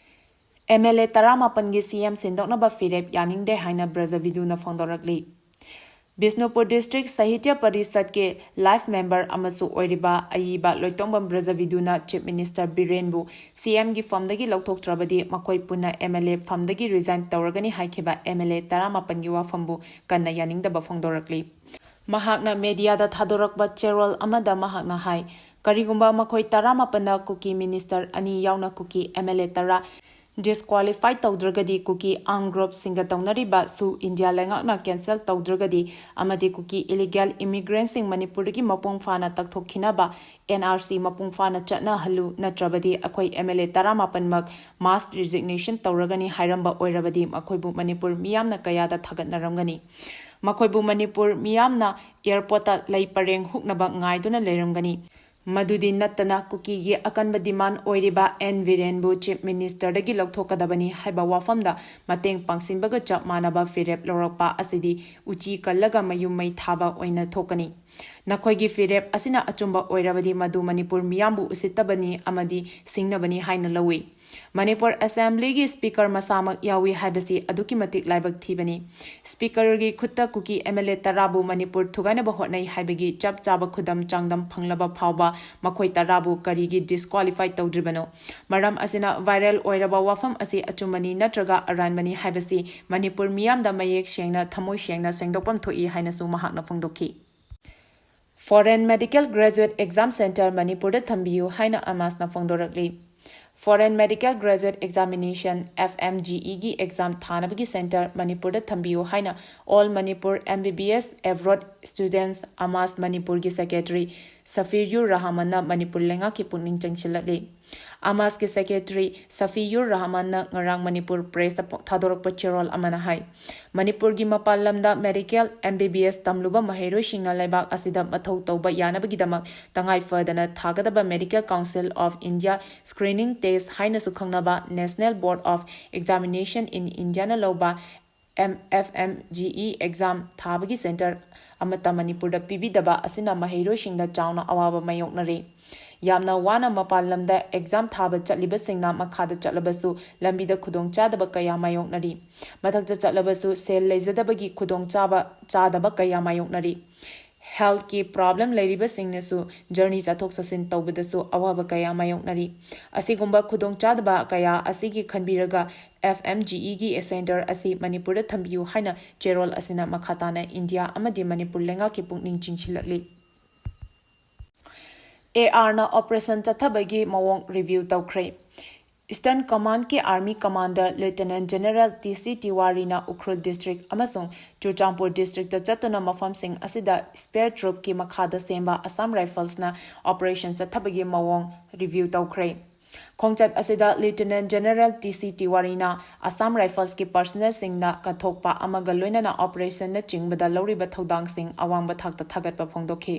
ꯑꯦꯝ ꯑꯦꯜ ꯑꯦ ꯇꯔꯥꯃꯥꯄꯟꯒꯤ ꯁꯤ ꯑꯦꯝ ꯁꯤꯟꯗꯣꯛꯅꯕ ꯐꯤꯔꯦꯞ ꯌꯥꯅꯤꯡꯗꯦ ꯍꯥꯏꯅ ꯕ꯭ꯔꯖꯕꯤꯗꯨꯅ ꯐꯣꯡꯗꯣꯔꯛꯂꯤ꯫ ꯕꯤꯁꯅꯨꯄꯨꯔ ꯗꯤꯁꯇ꯭ꯔꯤꯛ ꯁꯥꯍꯤꯇ꯭ꯌ ꯄꯔꯤꯁꯠꯀꯤ ꯂꯥꯏꯐ ꯃꯦꯝꯕꯔ ꯑꯃꯁꯨ ꯑꯣꯏꯔꯤꯕ ꯑꯏꯕ ꯂꯣꯏꯇꯣꯡꯕꯝ ꯕ꯭ꯔꯖꯕꯤꯗꯨꯅ ꯆꯤꯐ ꯃꯤꯅꯤꯁꯇꯔ ꯕꯤꯔꯦꯟꯕꯨ ꯁꯤ ꯑꯦꯝꯒꯤ ꯐꯝꯗꯒꯤ ꯂꯧꯊꯣꯛꯇ꯭ꯔꯕꯗꯤ ꯃꯈꯣꯏ ꯄꯨꯟꯅ ꯑꯦꯝ ꯑꯦꯜ ꯑꯦ ꯐꯝꯗꯒꯤ ꯔꯤꯖꯥꯏꯟ ꯇꯧꯔꯒꯅꯤ ꯍꯥꯏꯈꯤꯕ ꯑꯦꯝ ꯑꯦꯜ ꯑꯦ ꯇꯔꯥꯃꯥꯄꯟꯒꯤ ꯋꯥꯐꯝꯕꯨ ꯀꯟꯅ ꯌꯥꯅꯤꯡꯗꯕ ꯐꯣꯡꯗꯣꯔꯛꯂꯤ꯫ ꯃꯍꯥꯛꯅ ꯃꯦꯗꯤꯌꯥꯗ ꯊꯥꯗꯣꯔꯛꯄ ꯆꯦꯔꯣꯜ ꯑꯃꯗ ꯃꯍꯥꯛꯅ ꯍꯥꯏ, ꯀꯔꯤꯒꯨꯝꯕ ꯃꯈꯣꯏ ꯇꯔꯥꯃꯥꯄꯟꯅ ꯀꯨꯀꯤ ꯃꯤꯅꯤꯁꯇꯔ ꯑꯅꯤ ꯌꯥꯎꯅ ꯀꯨꯀꯤ ꯑꯦꯝ ꯑꯦꯜ ꯑꯦ ꯇꯔꯥ ꯗꯤꯁꯀ꯭ꯋꯥꯂꯤꯐꯥꯏ ꯇꯧꯗ꯭ꯔꯒꯗꯤ, ꯀꯨꯀꯤ ꯑꯥꯔꯝ ꯒ꯭ꯔꯨꯞꯁꯤꯡꯒ ꯇꯧꯅꯔꯤꯕ ꯁꯨ ꯏꯟꯗꯤꯌꯥ ꯂꯩꯉꯥꯛꯅ ꯀꯦꯟꯁꯦꯜ ꯇꯧꯗ꯭ꯔꯒꯗꯤ ꯑꯃꯗꯤ ꯀꯨꯀꯤ ꯏꯂꯤꯒꯦꯜ ꯏꯃꯤꯒ꯭ꯔꯦꯟꯠꯁꯤꯡ ꯃꯅꯤꯄꯨꯔꯗꯒꯤ ꯃꯄꯨꯡ ꯐꯥꯅ ꯇꯛꯊꯣꯛꯈꯤꯅꯕ ꯑꯦꯟ ꯑꯥꯔ ꯁꯤ ꯃꯄꯨꯡ ꯐꯥꯅ ꯆꯠꯅꯍꯜꯂꯨ, ꯅꯠꯇ꯭ꯔꯕꯗꯤ ꯑꯩꯈꯣꯏ ꯑꯦꯝ ꯑꯦꯜ ꯑꯦ ꯇꯔꯥꯃꯥꯄꯟꯃꯛ ꯃꯥꯁ ꯔꯤꯖꯤꯒꯅꯦꯁꯟ ꯇꯧꯔꯒꯅꯤ ꯍꯥꯏꯔꯝꯕ ꯑꯣꯏꯔꯕꯗꯤ ꯃꯈꯣꯏꯕꯨ ꯃꯅꯤꯄꯨꯔ ꯃꯤꯌꯥꯝꯅ ꯀꯌꯥꯗ ꯊꯥꯒꯠꯅꯔꯝꯒꯅꯤ꯫ ꯃꯈꯣꯏꯕꯨ ꯃꯅꯤꯄꯨꯔ ꯃꯤꯌꯥꯝꯅ ꯑꯦꯌꯔꯄꯣꯔꯠꯇ ꯂꯩ ꯄꯔꯦꯡ ꯍꯨꯛꯅꯕ ꯉꯥꯏꯗꯨꯅ ꯂꯩꯔꯝꯒꯅꯤ꯫ ꯃꯗꯨꯗꯤ ꯅꯠꯇꯅ ꯀꯨꯀꯤꯒꯤ ꯑꯀꯟꯕ ꯗꯤꯃꯥꯟ ꯑꯣꯏꯔꯤꯕ ꯑꯦꯟ ꯕꯤꯔꯦꯟꯕꯨ ꯆꯤꯐ ꯃꯤꯅꯤꯁꯇꯔꯗꯒꯤ ꯂꯧꯊꯣꯛꯀꯗꯕꯅꯤ ꯍꯥꯏꯕ ꯋꯥꯐꯝꯗ ꯃꯇꯦꯡ ꯄꯥꯡꯁꯤꯟꯕꯒ ꯆꯞ ꯃꯥꯟꯅꯕ ꯐꯤꯔꯦꯞ ꯂꯧꯔꯛꯄ ꯑꯁꯤꯗꯤ ꯎꯆꯤ ꯀꯜꯂꯒ ꯃꯌꯨꯝ ꯃꯩ ꯊꯥꯕ ꯑꯣꯏꯅ ꯊꯣꯛꯀꯅꯤ꯫ ꯅꯈꯣꯏꯒꯤ ꯐꯤꯔꯦꯞ ꯑꯁꯤꯅ ꯑꯆꯨꯝꯕ ꯑꯣꯏꯔꯕꯗꯤ ꯃꯗꯨ ꯃꯅꯤꯄꯨꯔ ꯃꯤꯌꯥꯝꯕꯨ ꯎꯁꯤꯠꯇꯕꯅꯤ ꯑꯃꯗꯤ ꯁꯤꯡꯅꯕꯅꯤ ꯍꯥꯏꯅ ꯂꯧꯏ꯫ ꯃꯅꯤꯄꯨꯔ ꯑꯦꯁꯦꯝꯕ꯭ꯂꯤꯒꯤ ꯁ꯭ꯄꯤꯀꯔ ꯃꯁꯥꯃꯛ ꯌꯥꯎꯏ ꯍꯥꯏꯕꯁꯤ ꯑꯗꯨꯛꯀꯤ ꯃꯇꯤꯛ ꯂꯥꯏꯕꯛ ꯊꯤꯕꯅꯤ꯫ ꯁ꯭ꯄꯤꯀꯔꯒꯤ ꯈꯨꯠꯇ ꯀꯨꯀꯤ ꯑꯦꯝ ꯑꯦꯜ ꯑꯦ ꯇꯔꯥꯕꯨ ꯃꯅꯤꯄꯨꯔ ꯊꯨꯒꯥꯏꯅꯕ ꯍꯣꯠꯅꯩ ꯍꯥꯏꯕꯒꯤ ꯆꯞ ꯆꯥꯕ ꯈꯨꯗꯝ ꯆꯥꯡꯗꯝ ꯐꯪꯂꯕ ꯐꯥꯎꯕ ꯃꯈꯣꯏ ꯇꯔꯥꯕꯨ ꯀꯔꯤꯒꯤ ꯗꯤꯁꯀ꯭ꯋꯥꯂꯤꯐꯥꯏ ꯇꯧꯗ꯭ꯔꯤꯕꯅꯣ? ꯃꯔꯝ ꯑꯁꯤꯅ ꯚꯥꯏꯔꯦꯜ ꯑꯣꯏꯔꯕ ꯋꯥꯐꯝ ꯑꯁꯤ ꯑꯆꯨꯝꯕꯅꯤ ꯅꯠꯇ꯭ꯔꯒ ꯑꯔꯥꯟꯕꯅꯤ ꯍꯥꯏꯕꯁꯤ ꯃꯅꯤꯄꯨꯔ ꯃꯤꯌꯥꯝꯗ ꯃꯌꯦꯛ ꯁꯦꯡꯅ, ꯊꯃꯣꯏ ꯁꯦꯡꯅ ꯁꯦꯡꯗꯣꯛꯐꯝ ꯊꯣꯛꯏ ꯍꯥꯏꯅꯁꯨ ꯃꯍꯥꯛꯅ ꯐꯣꯡꯗꯣꯛꯈꯤ꯫ Foreign Medical Graduate Exam Center ꯃꯅꯤꯄꯨꯔꯗ ꯊꯝꯕꯤꯌꯨ ꯍꯥꯏꯅ ꯑꯃꯥꯁꯅ ꯐꯣꯡꯗꯣꯔꯛꯂꯤ꯫ Foreign Medical Graduate Examination, F M G E, ꯒꯤ ꯑꯦꯛꯖꯥꯝ ꯊꯥꯅꯕꯒꯤ ꯁꯦꯟꯇꯔ ꯃꯅꯤꯄꯨꯔꯗ ꯊꯝꯕꯤꯌꯨ ꯍꯥꯏꯅ All Manipur M B B S Abroad Students, ꯑꯃꯥꯁ, ꯃꯅꯤꯄꯨꯔꯒꯤ ꯁꯦꯀ꯭ꯔꯦꯇꯔꯤ ꯁꯐꯤꯌꯨꯔ ꯔꯍꯃꯟꯅ ꯃꯅꯤꯄꯨꯔ ꯂꯩꯉꯥꯛꯀꯤ ꯄꯨꯛꯅꯤꯡ ꯆꯪꯁꯤꯜꯂꯛꯂꯤ꯫ ꯑꯃꯥꯁꯀꯤ ꯁꯦꯀ꯭ꯔꯦꯇꯔꯤ ꯁꯐꯤꯌꯨꯔ ꯔꯍꯃꯟꯅ ꯉꯔꯥꯡ ꯃꯅꯤꯄꯨꯔ ꯄ꯭ꯔꯦꯁꯇ ꯄ-, ꯊꯥꯗꯣꯔꯛꯄ ꯆꯦꯔꯣꯜ ꯑꯃꯅ ꯍꯥꯏ, ꯃꯅꯤꯄꯨꯔꯒꯤ ꯃꯄꯥꯟ ꯂꯝꯗ medical M B B S ꯇꯝꯂꯨꯕ ꯃꯍꯩꯔꯣꯏꯁꯤꯡꯅ ꯂꯩꯕꯥꯛ ꯑꯁꯤꯗ ꯃꯊꯧ ꯇꯧꯕ ꯌꯥꯅꯕꯒꯤꯗꯃꯛ ꯇꯉꯥꯏ ꯐꯗꯅ ꯊꯥꯒꯗꯕ Medical Council of India Screening Test ꯍꯥꯏꯅꯁꯨ ꯈꯪꯅꯕ National Board of Examination in Indiaꯅ ꯂꯧꯕ M-, F M G E exam ꯊꯥꯕꯒꯤ ꯁꯦꯟꯇꯔ ꯑꯃꯠꯇ ꯃꯅꯤꯄꯨꯔꯗ ꯄꯤꯕꯤꯗꯕ ꯑꯁꯤꯅ ꯃꯍꯩꯔꯣꯏꯁꯤꯡꯗ ꯆꯥꯎꯅ ꯑꯋꯥꯕ ꯃꯥꯌꯣꯛꯅꯔꯤ꯫ ꯌꯥꯝꯅ ꯋꯥꯅ ꯃꯄꯥꯟ ꯂꯝꯗ ꯑꯦꯛꯖꯥꯝ ꯊꯥꯕ ꯆꯠꯂꯤꯕꯁꯤꯡꯅ ꯃꯈꯥꯗ ꯆꯠꯂꯕꯁꯨ ꯂꯝꯕꯤꯗ ꯈꯨꯗꯣꯡꯆꯥꯗꯕ ꯀꯌꯥ ꯃꯥꯌꯣꯛꯅꯔꯤ꯫ ꯃꯊꯛꯇ ꯆꯠꯂꯕꯁꯨ ꯁꯦꯜ ꯂꯩꯖꯗꯕꯒꯤ ꯈꯨꯗꯣꯡꯆꯥꯕ ꯆꯥꯗꯕ ꯀꯌꯥ ꯃꯥꯌꯣꯛꯅꯔꯤ꯫ ꯍꯦꯜꯊꯀꯤ ꯄ꯭ꯔꯣꯕ꯭ꯂꯦꯝ ꯂꯩꯔꯤꯕꯁꯤꯡꯅꯁꯨ ꯖꯔꯅꯤ ꯆꯠꯊꯣꯛ ꯆꯠꯁꯤꯟ ꯇꯧꯕꯗꯁꯨ ꯑꯋꯥꯕ ꯀꯌꯥ ꯃꯥꯌꯣꯛꯅꯔꯤ꯫ ꯑꯁꯤꯒꯨꯝꯕ ꯈꯨꯗꯣꯡꯆꯥꯗꯕ ꯀꯌꯥ ꯑꯁꯤꯒꯤ ꯈꯟꯕꯤꯔꯒ ꯑꯦꯐ ꯑꯦꯝ ꯖꯤ ꯏꯒꯤ ꯁꯦꯟꯇꯔ ꯑꯁꯤ ꯃꯅꯤꯄꯨꯔꯗ ꯊꯝꯕꯤꯌꯨ ꯍꯥꯏꯅ ꯆꯦꯔꯣꯜ ꯑꯁꯤꯅ ꯃꯈꯥ ꯇꯥꯅ ꯏꯟꯗꯤꯌꯥ ꯑꯃꯗꯤ ꯃꯅꯤꯄꯨꯔ ꯂꯩꯉꯥꯛꯀꯤ ꯄꯨꯛꯅꯤꯡ ꯆꯤꯡꯁꯤꯜꯂꯛꯂꯤ꯫ ꯑꯦ ꯑꯥꯔꯅ ꯑꯣꯄꯔꯦꯁꯟ ꯆꯠꯊꯕꯒꯤ ꯃꯑꯣꯡ ꯔꯤꯚꯤꯌꯨ ꯇꯧꯈ꯭ꯔꯦ꯫ ꯏꯁꯇꯔꯟ ꯀꯃꯥꯟꯗꯀꯤ army commander lieutenant general T C ꯇꯤꯋꯥꯔꯤꯅ ꯎꯈ꯭ꯔꯨꯜ ꯗꯤꯁꯇ꯭ꯔꯤꯛ ꯑꯃꯁꯨꯡ ꯆꯨꯔꯆꯥꯟꯄꯨꯔ ꯗꯤꯁꯇ꯭ꯔꯤꯛꯇ ꯆꯠꯇꯨꯅ ꯃꯐꯝꯁꯤꯡ ꯑꯁꯤꯗ ꯁ꯭ꯄꯦꯌꯔ ꯇ꯭ꯔꯨꯞꯀꯤ ꯃꯈꯥꯗ ꯁꯦꯝꯕ ꯑꯁꯥꯝ ꯔꯥꯏꯐꯜꯁꯅ ꯑꯣꯄꯔꯦꯁꯟ ꯆꯠꯊꯕꯒꯤ ꯃꯑꯣꯡ ꯔꯤꯚꯤꯌꯨ ꯇꯧꯈ꯭ꯔꯦ꯫ ꯈꯣꯡꯆꯠ ꯑꯁꯤꯗ ꯂꯦꯐꯇꯤꯅꯦꯟ ꯖꯦꯅꯔꯦꯜ ꯇꯤ ꯁꯤ ꯇꯤꯋꯥꯔꯤꯅ ꯑꯁꯥꯝ ꯔꯥꯏꯐꯜꯁꯀꯤ ꯄꯔꯁꯅꯦꯜꯁꯤꯡꯅ ꯀꯠꯊꯣꯛꯄ ꯑꯃꯒ ꯂꯣꯏꯅꯅ ꯑꯣꯄꯔꯦꯁꯟꯅꯆꯤꯡꯕꯗ ꯂꯧꯔꯤꯕ ꯊꯧꯗꯥꯡꯁꯤꯡ ꯑꯋꯥꯡꯕ ꯊꯥꯛꯇ ꯊꯥꯒꯠꯄ ꯐꯣꯡꯗꯣꯛꯈꯤ꯫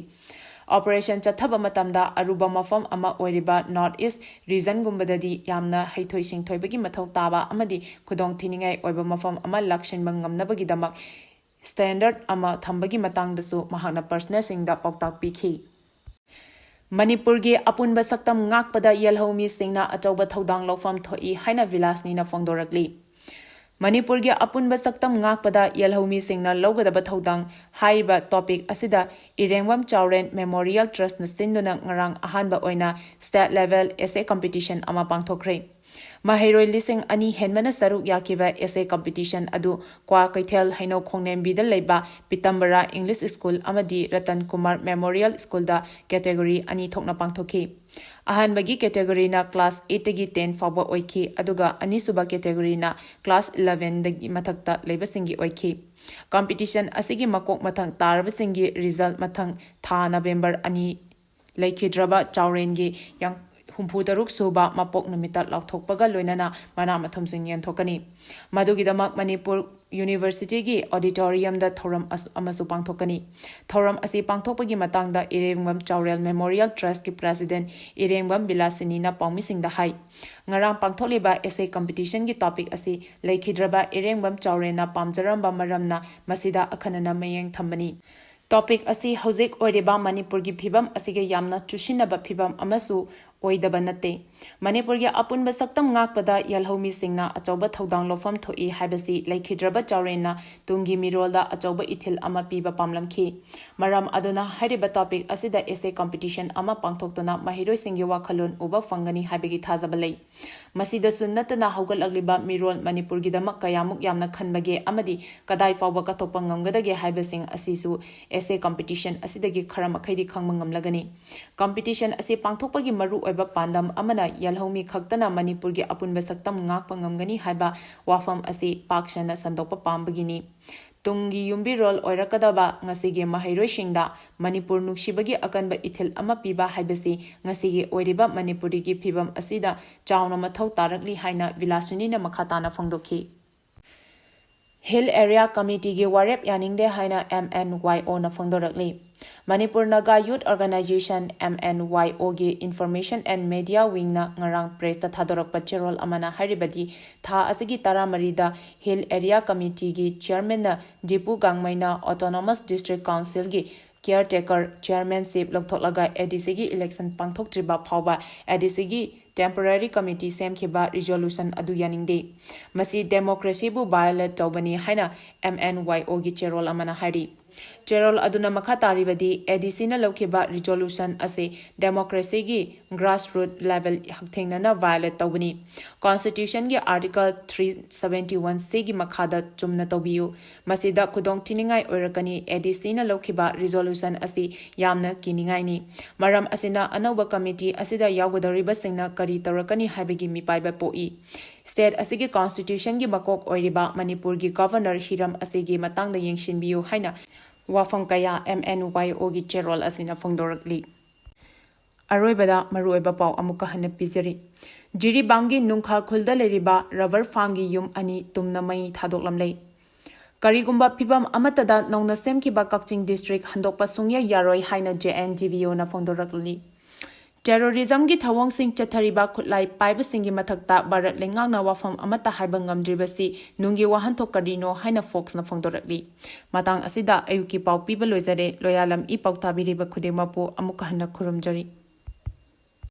ꯑꯣꯄꯔꯦꯁꯟ ꯆꯠꯊꯕ ꯃꯇꯝꯗ ꯑꯔꯨꯕ ꯃꯐꯝ ꯑꯃ ꯑꯣꯏꯔꯤꯕ ꯅꯣꯔꯠ ꯏꯁ ꯔꯤꯖꯟꯒꯨꯝꯕꯗꯗꯤ ꯌꯥꯝꯅ ꯍꯩꯊꯣꯏ ꯁꯤꯡꯊꯣꯏꯕꯒꯤ ꯃꯊꯧ ꯇꯥꯕ ꯑꯃꯗꯤ ꯈꯨꯗꯣꯡꯊꯤꯅꯤꯡꯉꯥꯏ ꯑꯣꯏꯕ ꯃꯐꯝ ꯑꯃ ꯂꯥꯛꯁꯤꯟꯕ ꯉꯝꯅꯕꯒꯤꯗꯃꯛ ꯁ꯭ꯇꯦꯟꯗꯔꯗ ꯑꯃ ꯊꯝꯕꯒꯤ ꯃꯇꯥꯡꯗꯁꯨ ꯃꯍꯥꯛꯅ ꯄꯔꯁꯅꯦꯜꯁꯤꯡꯗ ꯄꯥꯎꯇꯥꯛ ꯄꯤꯈꯤ꯫ ꯃꯅꯤꯄꯨꯔꯒꯤ ꯑꯄꯨꯟꯕ ꯁꯛꯇꯝ ꯉꯥꯛꯄꯗ ꯌꯦꯜꯍꯧꯃꯤꯁꯤꯡꯅ ꯑꯆꯧꯕ ꯊꯧꯗꯥꯡ ꯂꯧꯐꯝ ꯊꯣꯛꯏ ꯍꯥꯏꯅ ꯕꯤꯂꯥꯁꯅꯤꯅ ꯐꯣꯡꯗꯣꯔꯛꯂꯤ꯫ ꯃꯅꯤꯄꯨꯔꯒꯤ ꯑꯄꯨꯟꯕ ꯁꯛꯇꯝ ꯉꯥꯛꯄꯗ ꯌꯦꯜꯍꯧꯃꯤꯁꯤꯡꯅ ꯂꯧꯒꯗꯕ ꯊꯧꯗꯥꯡ ꯍꯥꯏꯔꯤꯕ ꯇꯣꯄꯤꯛ ꯑꯁꯤꯗ ꯏꯔꯦꯡꯕꯝ ꯆꯥꯎꯔꯦꯟ ꯃꯦꯃꯣꯔꯤꯌꯦꯜ ꯇ꯭ꯔꯁꯅ ꯁꯤꯟꯗꯨꯅ ꯉꯔꯥꯡ ꯑꯍꯥꯟꯕ ꯑꯣꯏꯅ ꯁ꯭ꯇꯦꯠ ꯂꯦꯚꯦꯜ ꯑꯦꯁꯦ ꯀꯝꯄꯤꯇꯤꯁꯟ ꯑꯃ ꯄꯥꯡꯊꯣꯛꯈ꯭ꯔꯦ꯫ ꯃꯍꯩꯔꯣꯏ ꯂꯤꯁꯤꯡ ꯑꯅꯤ ꯍꯦꯟꯕꯅ ꯁꯔꯨꯛ ꯌꯥꯈꯤꯕ ꯑꯦꯁꯦ ꯀꯝꯄꯤꯇꯤꯁꯟ ꯑꯗꯨ ꯀ꯭ꯋꯥ ꯀꯩꯊꯦꯜ ꯍꯩꯅꯧ ꯈꯣꯡꯅꯦꯝꯕꯤꯗ ꯂꯩꯕ ꯄꯤꯇꯝꯕꯔꯥ ꯏꯪꯂꯤꯁ ꯁ꯭ꯀꯨꯜ ꯑꯃꯗꯤ ꯔꯇꯟ ꯀꯨꯃꯥꯔ ꯃꯦꯃꯣꯔꯤꯌꯦꯜ ꯁ꯭ꯀꯨꯜꯗ ꯀꯦꯇꯦꯒꯣꯔꯤ ꯑꯅꯤ ꯊꯣꯛꯅ ꯄꯥꯡꯊꯣꯛꯈꯤ꯫ ꯑꯍꯥꯟꯕꯒꯤ ꯀꯦꯇꯦꯒꯣꯔꯤꯅ ꯀ꯭ꯂꯥꯁ ꯑꯩꯠꯇꯒꯤ ꯇꯦꯟ ꯐꯥꯎꯕ ꯑꯣꯏꯈꯤ, ꯑꯗꯨꯒ ꯑꯅꯤꯁꯨꯕ ꯀꯦꯇꯦꯒꯣꯔꯤꯅ ꯀ꯭ꯂꯥꯁ ꯏꯂꯚꯦꯟꯗꯒꯤ ꯃꯊꯛꯇ ꯂꯩꯕꯁꯤꯡꯒꯤ ꯑꯣꯏꯈꯤ꯫ ꯀꯝꯄꯤꯇꯤꯁꯟ ꯑꯁꯤꯒꯤ ꯃꯀꯣꯛ ꯃꯊꯪ ꯇꯥꯔꯕꯁꯤꯡꯒꯤ ꯔꯤꯖꯜ ꯃꯊꯪ ꯊꯥ ꯅꯕꯦꯝꯕꯔ ꯑꯅꯤ ꯂꯩꯈꯤꯗ꯭ꯔꯕ ꯆꯥꯎꯔꯦꯟꯒꯤ ꯌꯥꯡ-, ꯍꯨꯝꯐꯨꯇꯔꯨꯛ ꯁꯨꯕ ꯃꯄꯣꯛ ꯅꯨꯃꯤꯠꯇ ꯂꯥꯎꯊꯣꯛꯄꯒ ꯂꯣꯏꯅꯅ ꯃꯅꯥ ꯃꯊꯨꯝꯁꯤꯡ ꯌꯦꯟꯊꯣꯛꯀꯅꯤ꯫ ꯃꯗꯨꯒꯤꯗꯃꯛ ꯃꯅꯤꯄꯨꯔ ꯌꯨꯅꯤꯚꯔꯁꯤꯇꯤꯒꯤ ꯑꯣꯗꯤꯇꯣꯔꯤꯌꯝꯗ ꯊꯧꯔꯝ ꯑꯁ-, ꯑꯃꯁꯨ ꯄꯥꯡꯊꯣꯛꯀꯅꯤ꯫ ꯊꯧꯔꯝ ꯑꯁꯤ ꯄꯥꯡꯊꯣꯛꯄꯒꯤ ꯃꯇꯥꯡꯗ ꯏꯔꯦꯡꯕꯝ ꯆꯥꯎꯔꯦꯜ ꯃꯦꯃꯣꯔꯤꯌꯦꯜ ꯇ꯭ꯔꯁꯀꯤ ꯄ꯭ꯔꯦꯁꯤꯗꯦꯟꯠ ꯏꯔꯦꯡꯕꯝ ꯕꯤꯂꯥꯁꯤꯅꯤꯅ ꯄꯥꯎꯃꯤꯁꯤꯡꯗ ꯍꯥꯏ꯫ ꯉꯔꯥꯡ ꯄꯥꯡꯊꯣꯛꯂꯤꯕ ꯑꯦꯁꯦ ꯀꯝꯄꯤꯇꯤꯁꯟꯒꯤ ꯇꯣꯄꯤꯛ ꯑꯁꯤ ꯂꯩꯈꯤꯗ꯭ꯔꯕ ꯏꯔꯦꯡꯕꯝ ꯆꯥꯎꯔꯦꯟꯅ ꯄꯥꯝꯖꯔꯝꯕ ꯃꯔꯝꯅ ꯃꯁꯤꯗ ꯑꯈꯟꯅꯅ ꯃꯤꯠꯌꯦꯡ ꯊꯝꯕꯅꯤ꯫ Topic ꯑꯁꯤ ꯍꯧꯖꯤꯛ ꯑꯣꯏꯔꯤꯕ ꯃꯅꯤꯄꯨꯔꯒꯤ ꯐꯤꯕꯝ ꯑꯁꯤꯒ ꯌꯥꯝꯅ ꯆꯨꯁꯤꯟꯅꯕ ꯐꯤꯕꯝ ꯑꯃꯁꯨ ꯑꯣꯏꯗꯕ ꯅꯠꯇꯦ꯫ ꯃꯅꯤꯄꯨꯔꯒꯤ ꯑꯄꯨꯟꯕ ꯁꯛꯇꯝ ꯉꯥꯛꯄꯗ ꯌꯦꯜꯍꯧꯃꯤꯁꯤꯡꯅ ꯑꯆꯧꯕ ꯊꯧꯗꯥꯡ ꯂꯧꯐꯝ ꯊꯣꯛꯏ ꯍꯥꯏꯕꯁꯤ ꯂꯩꯈꯤꯗ꯭ꯔꯕ ꯆꯥꯎꯔꯦꯟꯅ ꯇꯨꯡꯒꯤ ꯃꯤꯔꯣꯜꯗ ꯑꯆꯧꯕ ꯏꯊꯤꯜ ꯑꯃ ꯄꯤꯕ ꯄꯥꯝꯂꯝꯈꯤ꯫ ꯃꯔꯝ ꯑꯗꯨꯅ ꯍꯥꯏꯔꯤꯕ topic ꯑꯁꯤꯗ essay competition ꯑꯃ ꯄꯥꯡꯊꯣꯛꯇꯨꯅ ꯃꯍꯩꯔꯣꯏꯁꯤꯡꯒꯤ ꯋꯥꯈꯜꯂꯣꯟ ꯎꯕ ꯐꯪꯒꯅꯤ ꯍꯥꯏꯕꯒꯤ ꯊꯥꯖꯕ ꯂꯩ꯫ ꯃꯁꯤꯗꯁꯨ ꯅꯠꯇꯅ ꯍꯧꯒꯠꯂꯛꯂꯤꯕ ꯃꯤꯔꯣꯜ ꯃꯅꯤꯄꯨꯔꯒꯤꯗꯃꯛ ꯀꯌꯥꯃꯨꯛ ꯌꯥꯝꯅ ꯈꯟꯕꯒꯦ ꯑꯃꯗꯤ ꯀꯗꯥꯏ ꯐꯥꯎꯕ ꯀꯠꯊꯣꯛꯄ ꯉꯝꯒꯗꯒꯦ ꯍꯥꯏꯕꯁꯤꯡ ꯑꯁꯤꯁꯨ essay competition ꯑꯁꯤꯗꯒꯤ ꯈꯔ ꯃꯈꯩꯗꯤ ꯈꯪꯕ ꯉꯝꯂꯒꯅꯤ꯫ Competition ꯑꯁꯤ ꯄꯥꯡꯊꯣꯛꯄꯒꯤ ꯃꯔꯨꯑꯣꯏꯕ ꯄꯥꯟꯗꯝ ꯑꯃꯅ ꯌꯦꯜꯍꯧꯃꯤ ꯈꯛꯇꯅ ꯃꯅꯤꯄꯨꯔꯒꯤ ꯑꯄꯨꯟꯕ ꯁꯛꯇꯝ ꯉꯥꯛꯄ ꯉꯝꯒꯅꯤ ꯍꯥꯏꯕ ꯋꯥꯐꯝ ꯑꯁꯤ ꯄꯥꯛ ꯁꯟꯅ ꯁꯟꯗꯣꯛꯄ ꯄꯥꯝꯕꯒꯤꯅꯤ꯫ ꯇꯨꯡꯒꯤ ꯌꯨꯝꯕꯤꯔꯣꯜ ꯑꯣꯏꯔꯛꯀꯗꯕ ꯉꯁꯤꯒꯤ ꯃꯍꯩꯔꯣꯏꯁꯤꯡꯗ ꯃꯅꯤꯄꯨꯔ ꯅꯨꯡꯁꯤꯕꯒꯤ ꯑꯀꯟꯕ ꯏꯊꯤꯜ ꯑꯃ ꯄꯤꯕ ꯍꯥꯏꯕꯁꯤ ꯉꯁꯤꯒꯤ ꯑꯣꯏꯔꯤꯕ ꯃꯅꯤꯄꯨꯔꯤꯒꯤ ꯐꯤꯕꯝ ꯑꯁꯤꯗ ꯆꯥꯎꯅ ꯃꯊꯧ ꯇꯥꯔꯛꯂꯤ ꯍꯥꯏꯅ ꯕꯤꯂꯥꯁꯤꯅꯤꯅ ꯃꯈꯥ ꯇꯥꯅ ꯐꯣꯡꯗꯣꯛꯈꯤ꯫ Hill Area Committeeꯒꯤ ꯋꯥꯔꯦꯞ ꯌꯥꯅꯤꯡꯗꯦ ꯍꯥꯏꯅ M N Y Oꯅ ꯐꯣꯡꯗꯣꯔꯛꯂꯤ꯫ Manipur Naga Youth Organisation, M N Y Oꯒꯤ Information and Media Wingꯅ ꯉꯔꯥꯡ pressꯇ ꯊꯥꯗꯣꯔꯛꯄ ꯆꯦꯔꯣꯜ ꯑꯃꯅ ꯍꯥꯏꯔꯤꯕꯗꯤ, ꯊꯥ ꯑꯁꯤꯒꯤ ꯇꯔꯥꯃꯔꯤꯗ Hill Area Committeeꯒꯤ chairmanꯅ Dipu ꯒꯥꯡꯃꯩꯅ Autonomous District Councilꯒꯤ caretaker chairmanship ꯂꯧꯊꯣꯛꯂꯒ ADCꯒꯤ election ꯄꯥꯡꯊꯣꯛꯇ꯭ꯔꯤꯕ ꯐꯥꯎꯕ ADCꯒꯤ temporary committee ꯁꯦꯝꯈꯤꯕ resolution ꯑꯗꯨ ꯌꯥꯅꯤꯡꯗꯦ꯫ ꯃꯁꯤ democracyꯕꯨ violate ꯇꯧꯕꯅꯤ ꯍꯥꯏꯅ M N Y Oꯒꯤ ꯆꯦꯔꯣꯜ ꯑꯃꯅ ꯍꯥꯏꯔꯤ꯫ ꯆꯦꯔꯣꯜ ꯑꯗꯨꯅ ꯃꯈꯥ ꯇꯥꯔꯤꯕꯗꯤ, ADCꯅ ꯂꯧꯈꯤꯕ resolution ꯑꯁꯤ democracyꯒꯤ grassroot level ꯍꯛꯊꯦꯡꯅꯅ violate ꯇꯧꯕꯅꯤ꯫ Constitutionꯒꯤ Article three seventy one Cꯒꯤ ꯃꯈꯥꯗ ꯆꯨꯝꯅ ꯇꯧꯕꯤꯌꯨ꯫ ꯃꯁꯤꯗ ꯈꯨꯗꯣꯡ ꯊꯤꯅꯤꯡꯉꯥꯏ ꯑꯣꯏꯔꯛꯀꯅꯤ꯫ ADCꯅ ꯂꯧꯈꯤꯕ resolution ꯑꯁꯤ ꯌꯥꯝꯅ ꯀꯤꯅꯤꯡꯉꯥꯏꯅꯤ꯫ ꯃꯔꯝ ꯑꯁꯤꯅ ꯑꯅꯧꯕ committee ꯑꯁꯤꯗ ꯌꯥꯎꯒꯗꯧꯔꯤꯕꯁꯤꯡꯅ ꯀꯔꯤ ꯇꯧꯔꯛꯀꯅꯤ ꯍꯥꯏꯕꯒꯤ ꯃꯤꯄꯥꯏꯕ ꯄꯣꯛꯏ꯫ State ꯑꯁꯤꯒꯤ Constitutionꯒꯤ ꯃꯀꯣꯛ ꯑꯣꯏꯔꯤꯕ ꯃꯅꯤꯄꯨꯔꯒꯤ Governor ꯍꯤꯔꯝ ꯑꯁꯤꯒꯤ ꯃꯇꯥꯡꯗ ꯌꯦꯡꯁꯤꯟꯕꯤꯌꯨ ꯍꯥꯏꯅ ꯋꯥꯐꯝ ꯀꯌꯥ M N Y Oꯒꯤ ꯆꯦꯔꯣꯜ ꯑꯁꯤꯅ ꯐꯣꯡꯗꯣꯔꯛꯂꯤ꯫ ꯑꯔꯣꯏꯕꯗ ꯃꯔꯨꯑꯣꯏꯕ ꯄꯥꯎ ꯑꯃꯨꯛꯀ ꯍꯟꯅ ꯄꯤꯖꯔꯤ꯫ ꯖꯤꯔꯤꯕꯥꯝꯒꯤ ꯅꯨꯡꯈꯥ ꯈꯨꯜꯗ ꯂꯩꯔꯤꯕ rubber farmꯒꯤ ꯌꯨꯝ ꯑꯅꯤ ꯇꯨꯝꯅ ꯃꯩ ꯊꯥꯗꯣꯛꯂꯝꯂꯦ꯫ ꯀꯔꯤꯒꯨꯝꯕ ꯐꯤꯚꯝ ꯑꯃꯠꯇꯗ ꯅꯧꯅ ꯁꯦꯝꯈꯤꯕ ꯀꯛꯆꯤꯡ district ꯍꯟꯗꯣꯛꯄ ꯁꯨꯡꯌꯥ ꯌꯥꯔꯣꯏ ꯍꯥꯏꯅ J N G V Oꯅ ꯐꯣꯡꯗꯣꯔꯛꯂꯤ꯫ ꯇꯦꯔꯣꯔꯤꯖꯝꯒꯤ ꯊꯧꯑꯣꯡꯁꯤꯡ ꯆꯠꯊꯔꯤꯕ ꯈꯨꯠꯂꯥꯏ ꯄꯥꯏꯕꯁꯤꯡꯒꯤ ꯃꯊꯛꯇ ꯚꯥꯔꯠ ꯂꯩꯉꯥꯛꯅ ꯋꯥꯐꯝ ꯑꯃꯠꯇ ꯍꯥꯏꯕ ꯉꯝꯗ꯭ꯔꯤꯕꯁꯤ ꯅꯨꯡꯒꯤ ꯋꯥꯍꯟꯊꯣꯛ ꯀꯔꯤꯅꯣ ꯍꯥꯏꯅ ꯐꯣꯛꯁꯅ ꯐꯣꯡꯗꯣꯔꯛꯂꯤ꯫ ꯃꯇꯥꯡ ꯑꯁꯤꯗ ꯑꯌꯨꯛꯀꯤ ꯄꯥꯎ ꯄꯤꯕ ꯂꯣꯏꯖꯔꯦ꯫ ꯂꯣꯌꯥꯂꯝ ꯏ ꯄꯥꯎ ꯇꯥꯕꯤꯔꯤꯕ ꯈꯨꯗꯤꯡꯃꯛꯄꯨ ꯑꯃꯨꯛꯀ ꯍꯟꯅ ꯈꯨꯔꯨꯝꯖꯔꯤ꯫